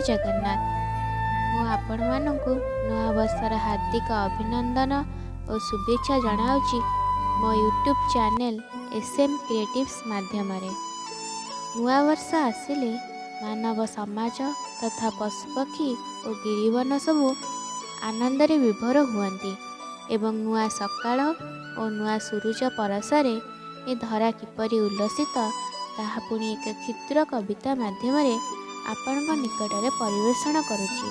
ଜଗନ୍ନାଥ। ମୁଁ ଆପଣମାନଙ୍କୁ ନୂଆବର୍ଷର ହାର୍ଦ୍ଦିକ ଅଭିନନ୍ଦନ ଓ ଶୁଭେଚ୍ଛା ଜଣାଉଛି ମୋ ୟୁଟ୍ୟୁବ୍ ଚ୍ୟାନେଲ୍ SM କ୍ରିଏଟିଭ୍ସ ମାଧ୍ୟମରେ। ନୂଆବର୍ଷ ଆସିଲେ ମାନବ ସମାଜ ତଥା ପଶୁପକ୍ଷୀ ଓ ଗିରିବନ ସବୁ ଆନନ୍ଦରେ ବିଭୋର ହୁଅନ୍ତି ଏବଂ ନୂଆ ସକାଳ ଓ ନୂଆ ସୂରୁଜ ପରଶରେ ଏ ଧରା କିପରି ଉଲ୍ଲସିତ, ତାହା ପୁଣି ଏକ କ୍ଷୁଦ୍ର କବିତା ମାଧ୍ୟମରେ ଆପଣଙ୍କ ନିକଟରେ ପରିବେଷଣ କରୁଛି।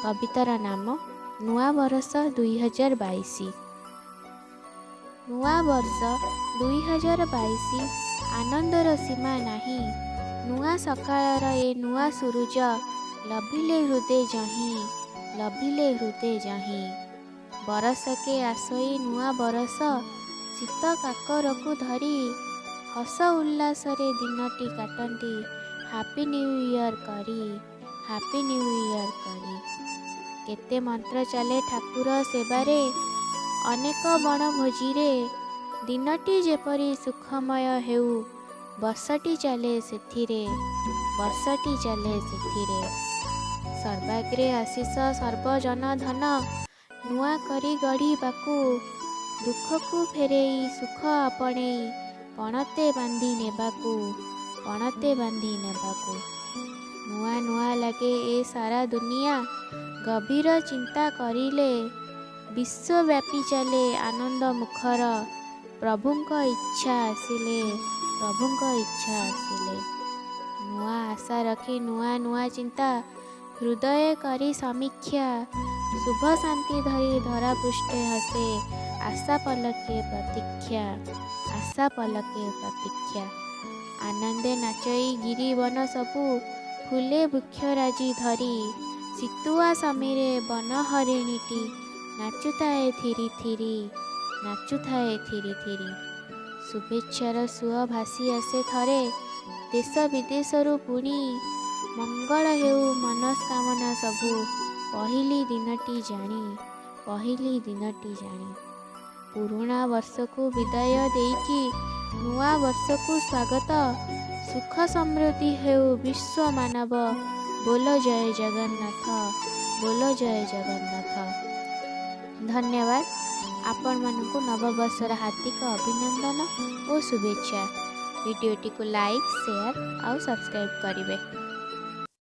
କବିତାର ନାମ ନୂଆ ବରଷ 2022। ନୂଆ ବର୍ଷ 2022, ଆନନ୍ଦର ସୀମା ନାହିଁ। ନୂଆ ସକାଳର ଏ ନୂଆ ସୂରୁଜ ଲଭିଲେ ହୃଦେ ଯହିଁ, ଲଭିଲେ ହୃଦେ ଯହିଁ। ବରଷକେ ଆସଇ ନୂଆ ବରଷ ଶୀତ କାକରକୁ ଧରି, ହସ ଉଲ୍ଲାସରେ ଦିନଟି କାଟନ୍ତି ହାପି ନ୍ୟୁ ଇୟର କରି, ହାପି ନ୍ୟୁ ଇୟର କରି। କେତେ ମନ୍ତ୍ର ଚାଲେ ଠାକୁର ସେବାରେ, ଅନେକ ବଣଭୋଜିରେ, ଦିନଟି ଯେପରି ସୁଖମୟ ହେଉ ବର୍ଷଟି ଚାଲେ ସେଥିରେ, ବର୍ଷଟି ଚାଲେ ସେଥିରେ। ସର୍ବାଗ୍ରେ ଆଶିଷ ସର୍ବଜନ ଧନ ନୂଆ କରି ଗଢ଼ିବାକୁ, ଦୁଃଖକୁ ଫେରେଇ ସୁଖ ଆପଣେଇ ପଣତେ ବାନ୍ଧି ନେବାକୁ, ପଣତେ ବାନ୍ଧି ନେବାକୁ। ନୂଆ ନୂଆ ଲାଗେ ଏ ସାରା ଦୁନିଆ ଗଭୀର ଚିନ୍ତା କରିଲେ, ବିଶ୍ୱବ୍ୟାପୀ ଚାଲେ ଆନନ୍ଦ ମୁଖର ପ୍ରଭୁଙ୍କ ଇଚ୍ଛା ଆସିଲେ, ପ୍ରଭୁଙ୍କ ଇଚ୍ଛା ଆସିଲେ। ନୂଆ ଆଶା ରଖି ନୂଆ ନୂଆ ଚିନ୍ତା ହୃଦୟ କରି ସମୀକ୍ଷା, ଶୁଭ ଶାନ୍ତି ଧରି ଧରା ପୃଷ୍ଠେ ହସେ ଆଶା ପଲକେ ପ୍ରତୀକ୍ଷା, ଆଶା ପଲକେ ପ୍ରତୀକ୍ଷା। ଆନନ୍ଦେ ନାଚଇ ଗିରିବନ ସବୁ ଫୁଲେ ବୃକ୍ଷରାଜି ଧରି, ଶୀତୁଆ ସମୀରେ ବନ ହରିଣୀଟି ନାଚୁଥାଏ ଥିରି ଥିରି, ନାଚୁଥାଏ ଥିରି ଥିରି। ଶୁଭେଚ୍ଛାର ସୁଅ ଭାସି ଆସେ ଥରେ ଦେଶ ବିଦେଶରୁ ପୁଣି, ମଙ୍ଗଳ ହେଉ ମନସ୍କାମନା ସବୁ ପହିଲି ଦିନଟି ଜାଣି, ପହିଲି ଦିନଟି ଜାଣି। ପୁରୁଣା ବର୍ଷକୁ ବିଦାୟ ଦେଇକି ନୂଆ ବର୍ଷକୁ ସ୍ୱାଗତ, ସୁଖ ସମୃଦ୍ଧି ହେଉ ବିଶ୍ୱ ମାନବ, ବୋଲ ଜୟ ଜଗନ୍ନାଥ, ବୋଲ ଜୟ ଜଗନ୍ନାଥ। ଧନ୍ୟବାଦ। ଆପଣମାନଙ୍କୁ ନବବର୍ଷର ହାର୍ଦ୍ଦିକ ଅଭିନନ୍ଦନ ଓ ଶୁଭେଚ୍ଛା। ଭିଡ଼ିଓଟିକୁ ଲାଇକ୍, ସେୟାର ଆଉ ସବସ୍କ୍ରାଇବ୍ କରିବେ।